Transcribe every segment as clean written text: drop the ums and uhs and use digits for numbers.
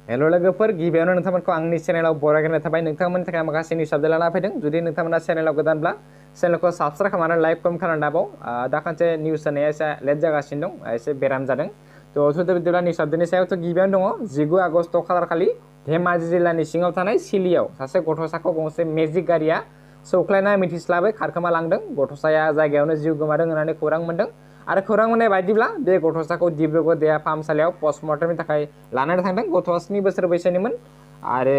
हेल' लोगोफोर गिबियावनो नोंथांमोनखौ आंनि चेनेलाव बरायग्रोनाय थाबाय नोंथांमोननि थाखाय माखासे निउस आपडेट लाना फैदों जुदि नोंथांमोना चेनेलाव गोदानब्ला चेनेलखौ साबस्क्राइब खालामनानै लाइक कमेन्ट खालामनानै दाबाव दा खनसे निउस होनाया एसे लेट जागासिनो दं एसे बेराम जादों थ' बिदिब्ला निउस आपडेटनि सायावथ' गिबियावनो दङ 19 आगस्ट खालार खालि धेमाजि जिल्लानि सिङाव थानाय सिलियाव सासे गथ'साखौ गंसे मेजिक गारिया सौख्लायना मिथिस्लाबै खारखोमा लांदों गथ'साया जायगायावनो जिउ गोमादों होननानै खौरां मोन्दों आरो खौरां मोननाय बायदिब्ला बे गथ'साखौ डिब्रुगड़ देहा फाहामसालियाव पस्टमर्टेमनि थाखाय लानानै थांदों गथ'आ 7 बोसोर बैसोनिमोन आरो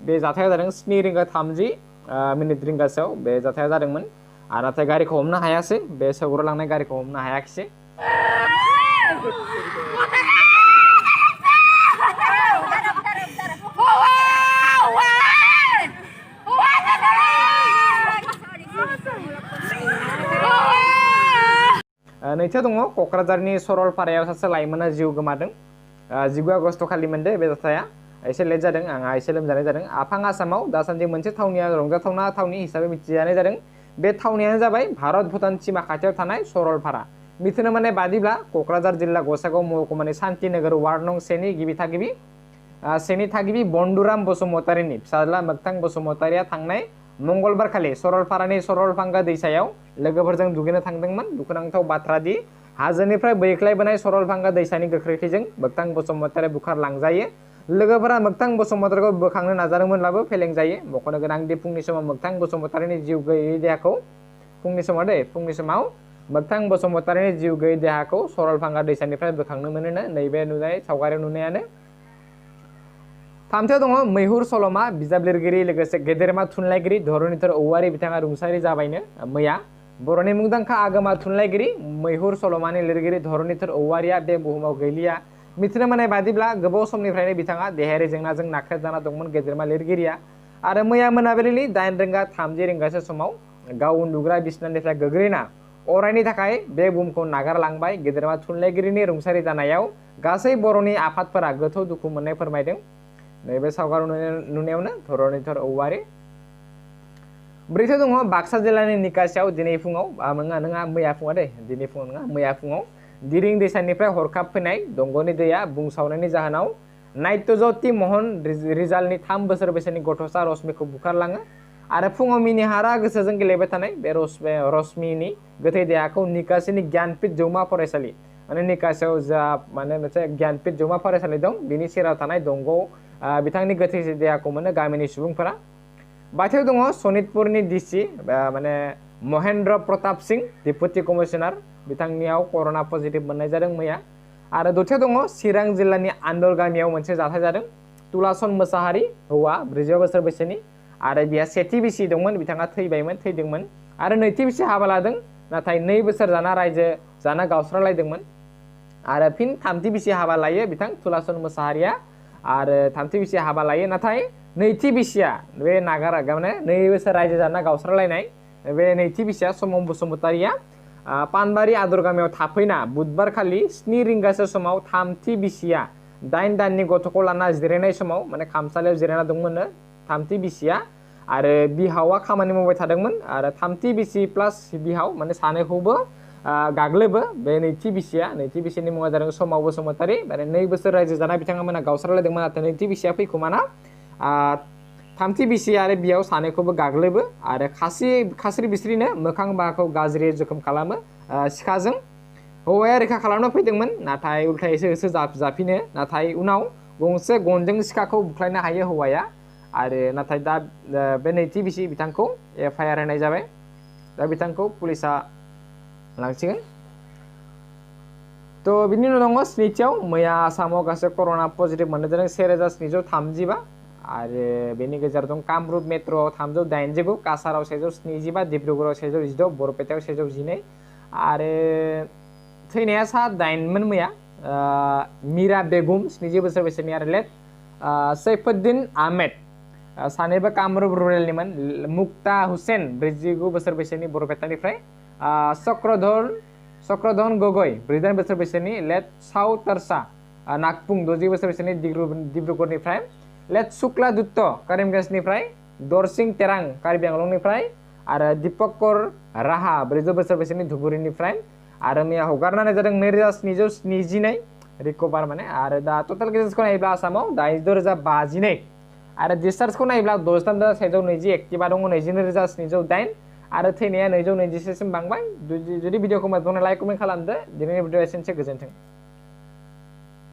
बे जाथाया जादों 7:30 रिंगासोआव बे जाथाया जादोंमोन आरो नाथाय गारिखौ हमनो हायासै बे सौग्रावलांनाय गारिखौ हमनो हायाखिसै नैथियाव दङ क'क्राझारनि सरलपारायाव सासे लाइमोना जिउ गोमादों 19 आगस्ट खालि मोनदों बे जाथाया एसे लेट जादों आंहा एसे लोमजानाय जादों आफां आसामाव दासान्दि मोनसे थावनिया रंजाथावना थावनि हिसाबै मिथिजानाय जादों बे थावनियानो जाबाय भारत भुटान सीमा खाथियाव थानाय सरलपारा मिथिनो मोननाय बादिब्ला क'क्राझार जिल्ला गसाइगाव महकुमानि शान्तिनगर वार्ड नं 1 नि सेनि थागिबि बन्दुराम बसुमतारीनि फिसाज्ला मोगथां बसुमतारीया थांनाय मंगलबार खालि सरलपारानि सरलपांगा दैसायाव लोगोफोरजों दुगैनो थांदोंमोन दुखुनांथाव बाथ्रा दि हाजोनिफ्राय बोहैख्लायबोनाय सरलपांगा दैसानि गोख्रैथिजों मोगथां बसुमतारी बुखारलांजायो लोगोफोरा मोगथां बसुमतारीखौ बोखांनो नाजादोंमोनब्लाबो फेलें जायो मख'नो गोनां दि फुंनि समाव मोगथां बसुमतारीनि जिउ गैयै देहाखौ फुंनि समाव मोगथां बसुमतारीनि जिउ गैयै देहाखौ सरलपांगा दैसानिफ्राय बोखांनो मोनोनो नैबे नुनाय सावगारियाव नुनायानो थामथियाव दङ मैहुर सल'मा बिजाब लिरगिरि लोगोसे गेदेरमा थुनलाइगिरि धरनीधर औवारी बिथाङा रुंसारि जाबायनो मैया बर'नि मुंदांखा आगोमा थुनलाइगिरि मैहुर सल'मानि लिरगिरि धरनीधर औवारीया बे बुहुमाव गैलिया मिथिनो मोननाय बादिब्ला गोबाव समनिफ्रायनो बिथाङा देहायारि जेंनाजों नाख्रेबजाना दंमोन गेदेरमा लिरगिरिया आरो मैया मोनाबिलिनि 8:30 समाव गाव उन्दुग्रा बिसनानिफ्राय गोग्लैना अरायनि थाखाय बे बुहुमखौ नागारलांबाय गेदेरमा थुनलाइगिरिनि रुंसारि जानायाव गासै बर'नि आफादफोरा गोथौ दुखु मोननाय फोरमायदों नैबे सावगारि नुनायावनो धरनीधर औवारी ब्रैथियाव दङ बाक्सा जिल्लानि निकासियाव दिनै फुङाव मैया फुङाव दिनै फुङाव नङा मैया फुङाव दिरिं दैसानिफ्राय हरखाब फैनाय दंग'नि दैया बुंसावनायनि जाहोनाव नाट्यज्योति महन रिजाल्टनि 3 बोसोर बैसोनि गथ'सा रश्मिखौ बुखारलाङो आरो फुङाव मिनिहारा गोसोजों गेलेबाय थानाय बे रश्मिनि गोथै देहाखौ निकासिनि ज्ञानपीठ जौमा फरायसालि माने निकासियाव जा माने मोनसे ज्ञानपीठ जौमा फरायसालि दं बिनि सेराव थानाय दंग'आव बिथांनि गोथै देहाखौ मोनो गामिनि सुबुंफोरा बाथियाव दङ सनितपुरनि डिसि माने महेन्द्र प्रताप सिंह डिप्युटी कमिशनार बिथांनियाव कर'ना पजिटिभ मोननाय जादों मैया आरो दथियाव दङ चिरां जिल्लानि आन्दर गामियाव मोनसे जाथाय जादों तुलासन मोसाहारि हौवा 40 बोसोर बैसोनि आरो बिहा सेथि बिसि दंमोन बिथाङा थैदोंमोन आरो नैथि बिसि हाबा लादों नाथाय 2 बोसोर जाना रायजो जाना गावस्रालायदोंमोन आरो फिन थामथि बिसि हाबा लायो बिथां तुलासन मोसाहारिया आरो थामथि बिसि हाबा लायो नाथाय नैथि बिसिया बे माने 2 बोसोर रायजो जाना गावस्रालायनाय बे नैथि बिसिया समम बसुमतारीया पानबारि आदर गामियाव थाफैना बुधबार खालि 7 रिंगासो समाव थामथि बिसिया 8 दाननि गथ'खौ लाना जिरायनाय समाव माने खामसालियाव जिरायना दंमोननो थामथि बिसिया आरो बिहावा खामानि मावबाय थादोंमोन आरो थामथि बिसि प्लास बिहाव माने सानैखौबो गाग्लोबो बे नैथि बिसिनि मुङा जादों समाव बसुमतारी माने 2 बोसोर रायजो जाना बिथांमोना गावस्रालायदोंमोन नाथाय नैथि बिसिया फैखुमाना थामथि बिसि आरो बियाव सानैखौबो गाग्लोबो आरो खास्रि बिस्रिनो मोखां बाहाखौ गाज्रि जोखोम खालामो सिखाजों हौवाया रैखा खालामनो फैदोंमोन नाथाय उल्थायैसो जाफिनो नाथाय उनाव गंसे गनजों सिखाखौ बुख्लायनो हायो हौवाया आरो नाथाय दा बे नैथि बिसि बिथांखौ FIR होनाय जाबाय दा बिथांखौ पुलिसा लांसिगोन थ' बिनि उनाव दङ स्निथियाव मैया आसामाव गासै कर'ना पजिटिभ मोननाय जादों 1735 आरो बेनि गेजेराव दं कामरुप मेट्र'आव 389 काछाराव 175 डिब्रुगड़आव 116 बरपेटायाव 112 आरो थैनाया 8मोन मैया मीरा बेगम 70 बोसोर बैसोनि आरो लेट सैफुद्दिन आहमेद सानैबो कामरुप रुरेलनिमोन मुक्ता हुसेन 49 बोसोर बैसोनि बरपेटानिफ्राय चक्रधन गगৈ 48 बोसोर बैसोनि लेट साउ तरसा नागपुं 60 बोसोर बैसोनि डिब्रुगड़निफ्राय लेट शुक्ला दुत्त करीमगंजनिफ्राय दरसिं तेरां कार्बि आंलंनिफ्राय आरो दीपकर राहा 40 बोसोर बैसोनि धुबुरीनिफ्राय आरो मैया हगारनानै जादों 2772 रिकभार माने आरो दा टटेल केसेसखौ नायोब्ला आसामाव 82,052 आरो डिसचार्जखौ नायोब्ला 63,120 एक्टिभा दङ 22,708 आरो थैनाया 226 सिम बांबाय जुदि भिडिअखौ मोजां लाइक कमेन्ट खालामदो दिनैनि भिडिअ एसेनोसै गोजोन्थों।